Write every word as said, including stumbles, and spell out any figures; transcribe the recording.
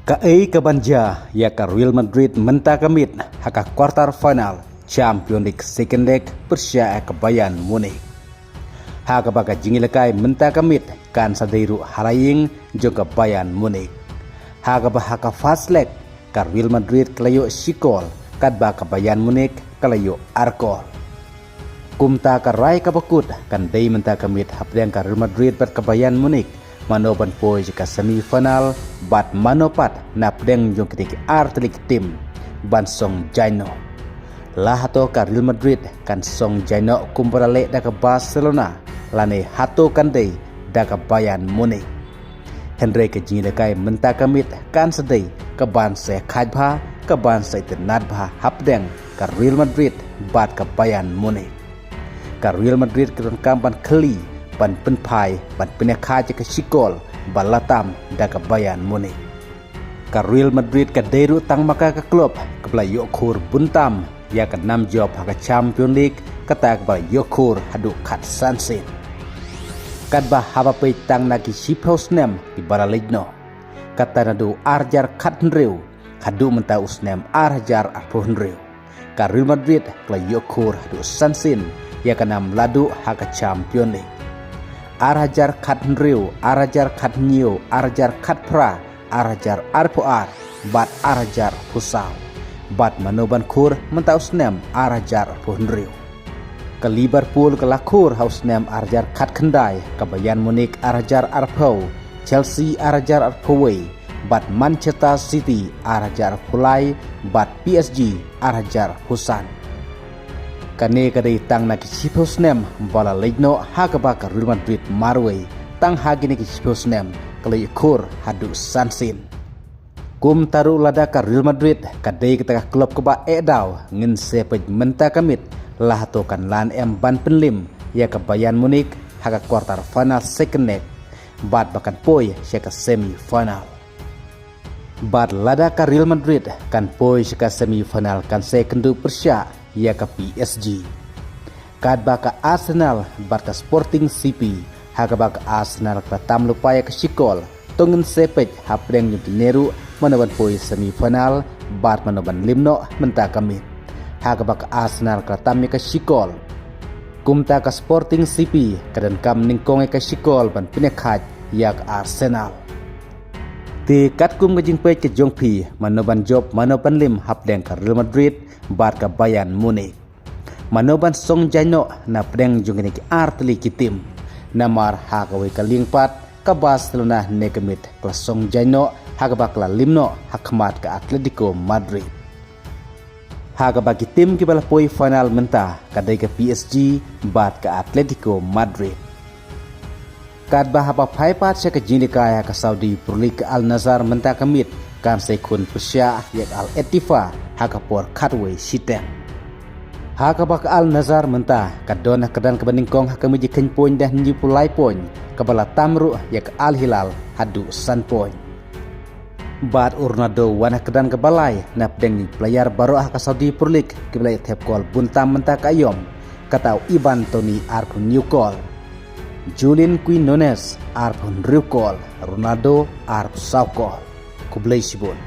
Kaei kaban jia ïa ka Real Madrid mynta ka miet ha ka quarter final Champions League second leg pyrshah ïa ka Bayern Munich? Ha kaba ka jingïalehkai mynta ka miet kan sa dei ruh ha la ïing jong ka Bayern Munich. Ha kaba ha ka first leg ka Real Madrid ka la ïoh shi kol, katba ka Bayern Munich ka la ïoh ar kol. Kumta ka rai kaba kut kan dei mynta ka miet hapdeng ka Real Madrid bad ka Bayern Munich, mano ban poi sha ka semi final bad mano pat napdeng jong kine ki ar tylli ki tim ban song jaiñ noh. La hato ka Real Madrid kan song jaiñ noh kumba la leh da ka Barcelona, lane hato kan dei da ka Bayern Munich? Hynrei ka jingïalehkai mynta ka miet kan sa dei kaban sa ïakhaid bha, kaban sa itynnad bha hapdeng ka Real Madrid bad ka Bayern Munich. Ka Real Madrid ka donkam ban khlieh, ban pynphai, ban pynïakhaid ïa ka shi kol ba la tam da ka Bayern Munich. Ka Real Madrid ka dei ruh tang ma ka ka klub kaba la ïoh khur bun tam ïa ka nam jop ha ka Champions League, kata kaba la ïoh khur haduh khatsan sien. Katba haba peit tang na ki shiphew snem kiba la leit noh, kata naduh ar hajar khathynriew haduh mynta u snem ar hajar arphew hynriew, ka Real Madrid ka la ïoh khur haduh san sien ïa ka nam laduh ha ka Champions League. Ar hajar khathynriew, ar hajar khathynñiew, ar hajar khatphra, ar hajar arphew ar bad ar hajar arphew saw. Bad mano ban khur mynta u snem ar hajar arphew hynriew? Ka Liverpool ka la khur ha u snem ar hajar khatkhyndai, ka Bayern Munich ar hajar arphew, Chelsea ar hajar arphew wei, bad Manchester City ar hajar arphew lai, bad P S G ar hajar arphew san. Kane ka dei tang na ki shiphew snem ba la leit noh, ha kaba ka Real Madrid marwei tang ha kine ki shiphew snem ka la ïoh khur haduh san sien. Kumta ruh lada ka Real Madrid ka dei kata ka klub kaba eh daw, ngin sa peit mynta ka miet la hato kan lah em ban pynlim ïa ka Bayern Munich ha ka quarter final second leg, bad ba kan poi sha ka semi final. Bad lada ka Real Madrid kan poi sha ka semi final, kan sa ïakynduh pyrshah ïa ka P S G. Katba ka Arsenal bad ka Sporting C P, ha kaba ka Arsenal ka la tam lypa ïa ka shi kol, to ngin sa peit hapdeng jong kine ruh mano ban poi semi final bad mano ban lim noh mynta ka miet. Ha kaba ka Arsenal ka la tam ïa ka shi kol. Kumta ka Sporting C P ka donkam nyngkong ïa ka shi kol ban pynïakhaid ïa ka Arsenal. Te katkum ka jingpeit ka jong phi, mano ban jop, mano ban lim hapdeng ka Real Madrid bad ka Bayern Munich? Mano ban song jaiñ noh napdeng jong kine ki ar tylli ki tim? Namar ha kawei ka liang pat ka Barcelona hynne ka miet ka la song jaiñ noh, ha kaba ka la lim noh ha khmat ka Atletico Madrid. Ha kaba ki tim kiba la poi final mynta ka dei ka P S G bad ka Atletico Madrid. Katba haba phai pat sha ka jingïalehkai ha ka Saudi Pro League, ka Al Nassr mynta ka miet kan sa ïakhun pyrshah ïa ka Al Ettifaq ha ka por khatwei shiteng. Ha kaba ka Al Nassr mynta ka don ha ka kyrdan kaba nyngkong ha ka miej kheiñ point da hynñiewphew lai point, kaba la tam ruh ïa ka Al Hilal haduh san point. Bad u Ronaldo u wan ha ka kyrdan kaba lai napdeng ki player baroh ha ka Saudi Pro League kiba la ïa thep kol bun tam mynta ka aïom, kata u Ivan Toney arphew hynñiew kol, Julian Quinones arphew hynriew kol, Ronaldo arphew saw kol. Khublei shibun.